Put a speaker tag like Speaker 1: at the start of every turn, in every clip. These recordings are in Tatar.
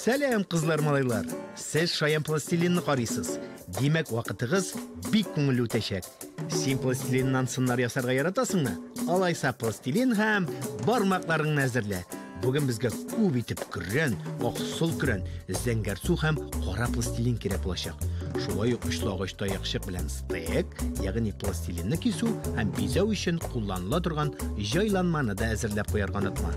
Speaker 1: Сәлам, кызлар, малайлар! Сез шаян пластилинны карыйсыз. Димәк, вакытыгыз бик күңелле үтәчәк. Син пластилиннан сыннар ясарга яратасыңмы? Алайса пластилин һәм бармакларыңны әзерлә. Бүген безгә күп итеп көрән, аксыл көрән, зәңгәрсу һәм кара пластилин кирәк булачак. Шулай ук очлы агач таякчык белән стек, ягъни пластилинны кисү һәм бизәү өчен кулланыла торган җайланманы да әзерләп куярга онытма.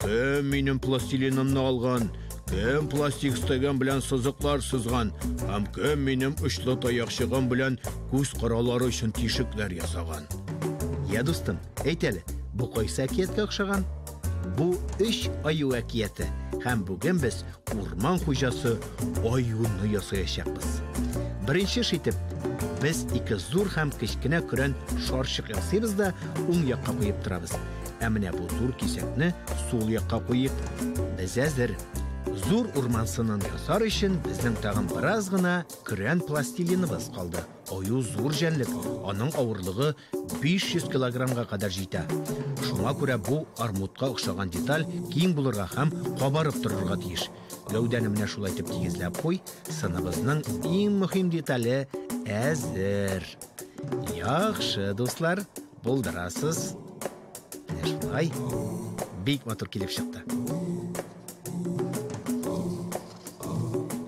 Speaker 1: Кем минем пластилинымны алган? Кем пластик стегем белән сызыклар сызган? Һәм кем минем очлы таякчыгым белән күз каралары өчен тишекләр ясаган? Я, дустым, әйт әле, бу кайсы әкияткә охшаган? Бу өч аю әкияте. Һәм бүген без урман хуҗасы аюны ясаячакбыз. Беренче эш итеп, без ике зур һәм кечкенә көрән шарчык ясыйбыз да уң якка куеп торабыз. Ә менә бу зур кисәкне сул якка куйыйк. Без әзер. Зур урман сынын ясар өчен безнең тагын бераз гына көрән пластилиныбыз калды. Аю зур җәнлек, аның авырлыгы 500 килограммга кадәр җитә. Шуңа күрә бу армутка охшаган деталь киң булырга һәм кабарып торырга тиеш. Гәүдәне менә шулай итеп тигезләп куй, сыныбызның иң мөһим детале әзер. Яхшы, дуслар, булдырасыз. Менә шулай. Бик матур килеп чыкты.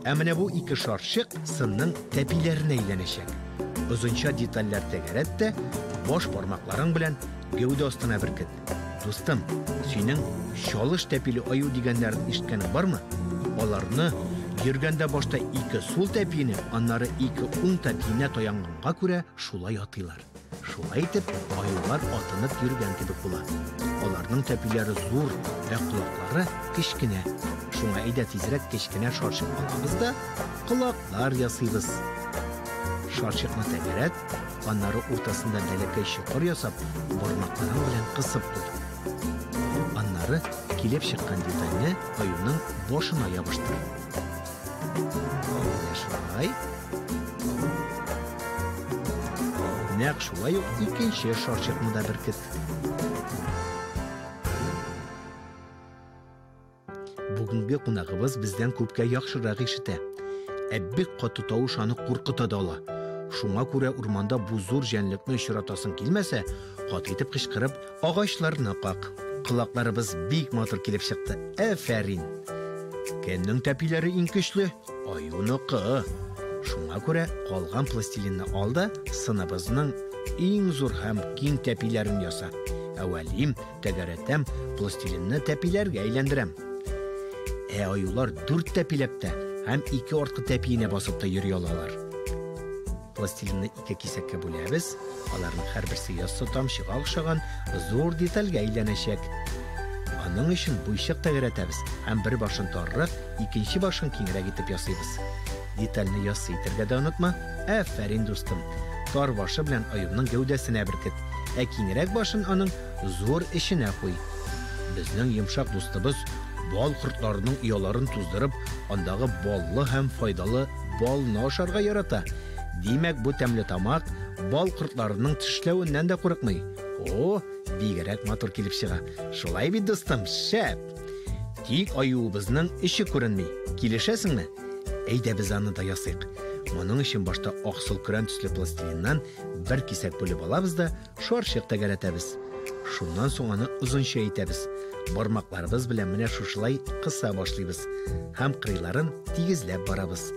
Speaker 1: Ә менә бу ике шарчык сынның тәпиләренә әйләнәчәк. Озынча детальләр тәгәрәт тә, баш бармакларың белән гәүдә астына беркет. Дустым, синең чалыш тәпиле аю дигәннәрен ишеткәнең бармы? Аларны йөргәндә башта ике сул тәпиенә, аннары ике уң тәпиенә таянганга күрә шулай атыйлар. Шулай итеп, аюлар атынып йөргән кебек була. Аларның тәпиләре зур, ә колаклары кечкенә. Шуңа әйдә тизрәк кечкенә шарчык алабыз да, колаклар ясыйбыз. Шарчыкны тәгәрәт, аннары уртасында бәләкәй чокыр ясап, бармакларың белән кысып куй. Аннары килеп чыккан детальне аюның башына ябыштыр. Менә шулай. Нәкъ шулай ук икенче шарчыкны да беркет. Бүгенге кунагыбыз бездән күпкә яхшырак ишетә. Ә бик каты тавыш аны куркыта да ала. Шуңа күрә урманда бу зур җәнлекне очратасың килмәсә, каты итеп кычкырып, агачларны как. Колакларыбыз бик матур килеп чыкты. Афәрин! Кемнең тәпиләре иң көчле? Аюныкы. Шуңа күрә калган пластилинны ал да сыныбызның иң зур һәм киң тәпиләрен яса. Әвәлим, тәгәрәтәм, пластилинны тәпиләргә әйләндерәм. Ә аюлар дүрт тәпиләп тә һәм ике арткы тәпиенә басып та йөри алалар. Пластилинны ике кисәккә бүләбез. Аларның һәрберсе яссы тамчыга охшаган зур детальгә әйләнәчәк. Аның өчен буйчык тәгәрәтәбез һәм бер башын таррак, икенче башын киңрәк итеп ясыйбыз. Детальне яссы итәргә дә онытма. Афәрин, дустым. Тар башы белән аюның гәүдәсенә беркет, ә киңрәк башын аның зур эченә куй. Безнең йомшак дустыбыз бал кортларының ояларын туздырып, андагы баллы һәм файдалы балны ашарга ярата. Димәк, бу тәмле тамак бал кортларының тешләвеннән дә курыкмый. О, бигрәк матур килеп чыга. Шулай бит, дустым, шәп. Тик аюыбызның эче күренми. Килешәсеңме? Әйдә без аны да ясыйк. Моның өчен башта аксыл көрән төсле пластилиннан бер кисәк бүлеп алабыз да шарчык тәгәрәтәбез. Шуннан соң аны озынча итәбез. Бармакларыбыз белән менә шушылай кыса башлыйбыз һәм кырыйларын тигезләп барабыз.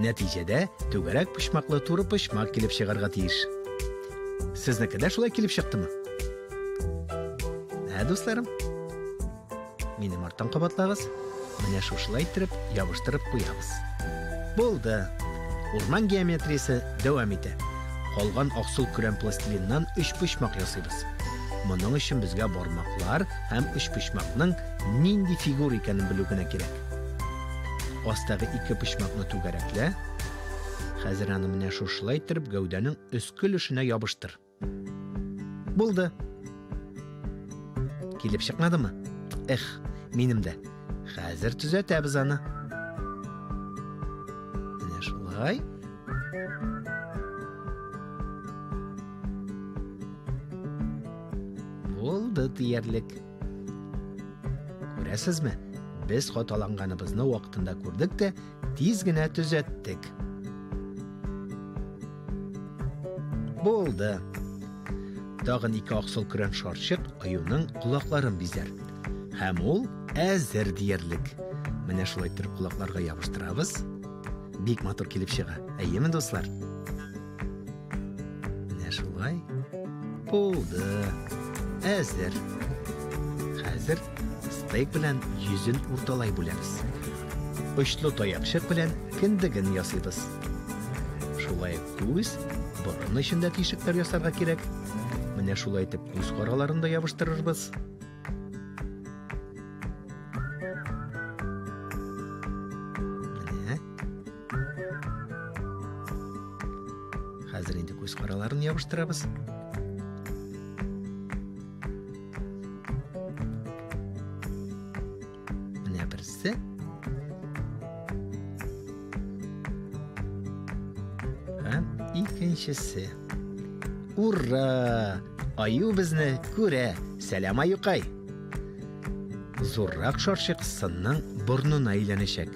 Speaker 1: Нәтиҗәдә түгәрәк почмаклы туры почмак килеп чыгарга тиеш. Сезнеке дә шулай килеп чыктымы? Ә, дусларым? Минем арттан кабатлагыз. Менә шушылай иттереп ябыштырып куябыз. Булды. Урман геометриясе дәвам итә. Калган аксыл көрән пластилиннан өчпочмак ясыйбыз. Моның өчен безгә бармаклар һәм өчпочмакның нинди фигура икәнен белү генә кирәк. Астагы ике почмакны түгәрәклә. Хәзер аны менә шушылай иттереп гәүдәнең өске өлешенә ябыштыр. Булды. Килеп чыкмадымы? Эх, минем дә. Хәзер төзәтәбез аны. Менә шулай. Булды диярлек. Күрәсезме? Без хаталанганыбызны вакытында күрдек тә, тиз генә төзәттек. Булды. Тагын ике аксыл көрән шарчык аюның колакларын бизәр. Һәм ул әзер диярлек. Менә шулай итеп колакларга ябыштырабыз. Бик матур килеп чыга. Әйеме, дуслар? Менә шулай. Булды. Әзер. Хәзер стейк белән йөзен урталай бүләбез. Очлы таякчык белән кендеген ясыйбыз. Шулай күз, борын өчен дә тишекләр ясарга кирәк. Менә шулай итеп күз караларын да ябыштырырбыз. Менә. Хәзер инде күз караларын ябыштырабыз. Менә берсе. Һәм икенчесе. Ура! Аю безне күрә. Сәлам, аюкай! Зуррак шарчык сынның борынына әйләнәчәк.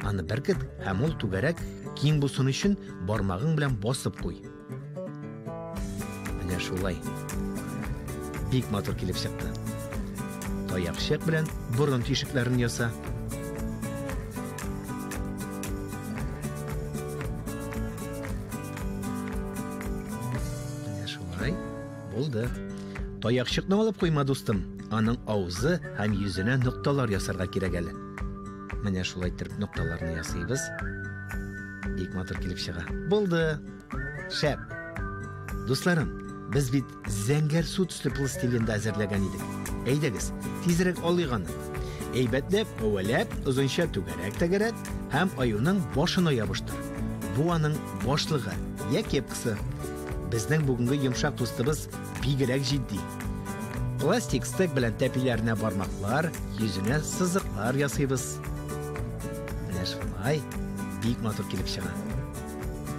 Speaker 1: Аны беркет һәм ул түгәрәк киң булсын өчен бармагың белән басып куй. Менә шулай. Бик матур килеп чыкты. Таякчык белән борын тишекләрен яса. Менә шулай. Булды. Таякчыкны алып куйма, дустым. Аның авызы һәм йөзенә нокталар ясарга кирәк әле. Менә шулай итеп нокталарны ясыйбыз. Бик матур килеп чыга. Булды. Шәп. Дусларым, без бит зәңгәр су төсле пластилинда әзерләгән идек. Әйдәгез, тизрәк алыйк аны. Әйбәтләп, әвәләп, озынча түгәрәк тәгәрәт һәм аюның башына ябыштыр. Бу аның башлыгы, я кепкасы. Безнең бүгенге йомшак дустыбыз бигрәк җитди. Пластик стек белән тәпиләренә бармаклар, йөзенә сызыклар ясыйбыз. Менә шулай бик матур килеп чыга.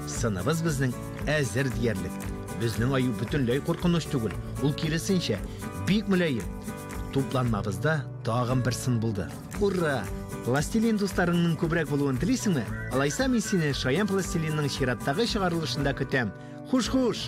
Speaker 1: Сыныбыз безнең әзер диярлек. Безнең аю бөтенләй куркыныч түгел. Ул киресенчә, бик мөлаем. Тупланмабызда тагын бер сын булды. Ура! Пластилин дусларыңның күбрәк булуын телисеңме? Алайса мин сине Шаян пластилинның чираттагы чыгарылышында көтәм. Хуш-хуш!